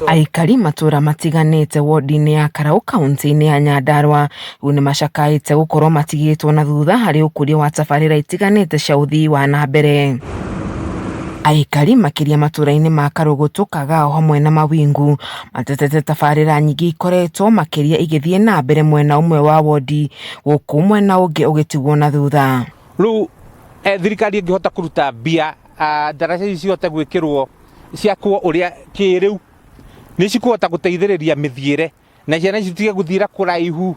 Aikari matũra matiganĩte wodi-inĩ ya Karau kaunti-inĩ ya Nyandarua rĩu nĩmacakaĩte gũkorwo matigĩtwo na thutha harĩ ũkũria wa tabarĩra itiganĩte cia ũthii wa na mbere. Aikari makĩria matũra-inĩ ma Karũgũtũ, Kagao hamwe na Mawingu matetete tabarĩra nyingĩ ikoretwo makĩria igĩthiĩ na mbere mwena ũmwe wa wodi gũkũ mwena ũngĩ ũgĩtigwo na thutha. Rĩu thirikari ĩngĩhota kũruta mbia ndaraca ici cihote gwĩkĩrwo ciakwo ũrĩa kĩrĩu nĩ cikũhota gũteithĩrĩria mĩthiĩre na ciana ici citige gũthiĩra kũraihu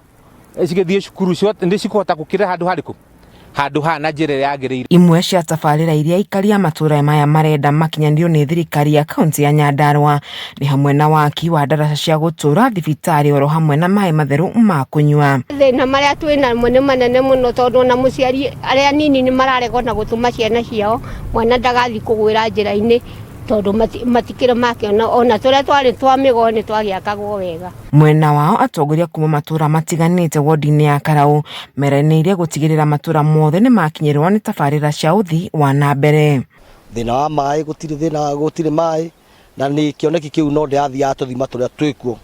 cigĩthiĩ cukuru, nĩ cikũhota gũkĩra handũ harĩkũ handũ haha na njĩra ĩrĩa yagĩrĩire. Imwe cia tabarĩra iria aikari a matũra maya marenda makinyanĩrio nĩ thirikari ya kaunti ya Nyandarua nĩ hamwe na waki wa ndaraca cia gũtũra, thibitarĩ oro hamwe na maĩ matheru ma kũnyua. Thĩna marĩa twĩ namo nĩ manene mũno tondũ ona mũciari arĩa anini nĩ mararegwo na gũtũma ciana ciao, mwana ndagathiĩ kũgwĩra njĩra-inĩ tondũ matikĩrĩ makĩona ona tũrĩa twarĩ twa mĩgoo nĩ twagĩakagwo wega. Mwena wao atongoria kuma matũra matiganĩte wodi-inĩ ya Karau meranĩire gũtigĩrĩra matũra mothe nĩ makinyĩrwo nĩ tabarĩra cia ũthii wa na mbere. Thĩna wa maĩ gũtirĩ thĩna, gũtirĩ maĩ na nĩ kĩoneki kĩu no ndĩrathiaga tũthima tũrĩa twĩkuo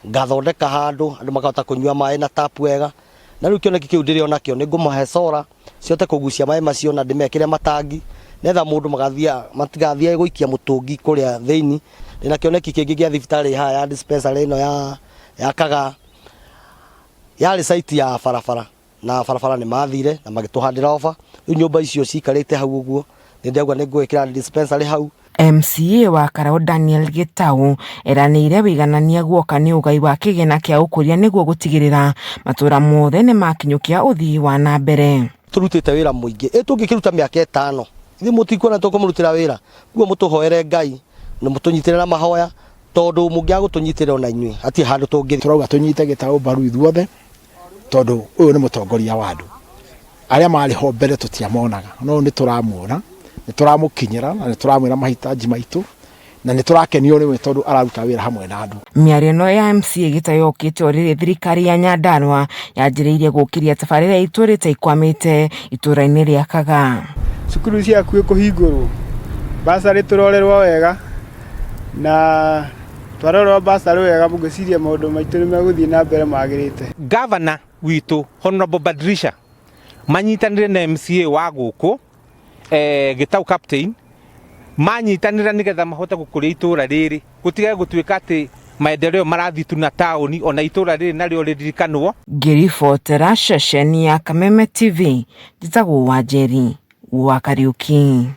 ngathondeka handũ andũ makahota kũnyua maĩ na tap wega, na rĩu kĩoneki kĩu ndĩrĩ onakĩo nĩ ngũmahe solar cihote kũgucia maĩ macio na ndĩmekĩre matangi nĩgetha mũndũ matigathiage gũikia mũtũngi kũrĩa thĩinĩ. Ndĩna kĩoneki kĩngĩ gĩa thibitarĩ haha ya dispensary ĩno ya Kagaa, yarĩ site ya barabara na barabara nĩ mathire na magĩtũhandĩra oba, rĩu nyũmba icio cikarĩte hau ũguo, nĩ ndĩrauga nĩ ngwĩkĩra dispensary hau. MCA wa Karau Daniel Gitau eranĩire wĩiganania guoka nĩ ũgai wa kĩgĩna kĩa ũkũria nĩguo gũtigĩrĩra matũra mothe nĩ makinyũkia ũthii wa na mbere. Tũrutĩte wĩra mũingĩ, ĩ tũngĩkĩruta mĩaka ĩtano ithuĩ mũtikuona tũkũmũrutĩra wĩra, koguo mũtũhoere Ngai na mũtũnyitĩre na mahoya tondũ mũngĩaga gũtũnyitĩrĩra ona inyuĩ hatirĩ handũ tũngĩthiĩ. Tũrauga tũnyite Gitau mbaru ithuothe tondũ ũyũ nĩ mũtongoria wa andũ. Arĩa marĩ ho mbere tũtiamonaga, no nĩ tũramuona, nĩ tũramũkinyĩra na nĩ tũramwĩra mahitaji maitũ na nĩ tũrakenio nĩwe tondũ araruta wĩra hamwe na andũ. Mĩario ĩno ya MCA Gitau yũkĩte o rĩrĩ thirikari ya Nyandarua yanjĩrĩirie gũkĩria tabarĩra itũrĩte ikwamĩte itũra-inĩ rĩa Kagaa. Cukuru ciakuĩ kũhingũrwo, bursary tũrorerwo wega na twarorerwo bursary wega ngwĩciria maũndũ maitũ nĩ megũthiĩ na mbere magĩrĩte. Gavana witũ Honorable Badilisha manyitanĩre na MCA wa gũkũ Gitau Captain manyitanĩra nĩgetha mahote gũkũria itũra rĩrĩ gũtigage gũtuĩka atĩ maendeleo marathiĩ tu na taũni ona itũra rĩrĩ narĩo rĩririkanwo. Ngĩribotera ceceni ya Kameme TV, njĩtagwo Wanjeri wa Kariuki.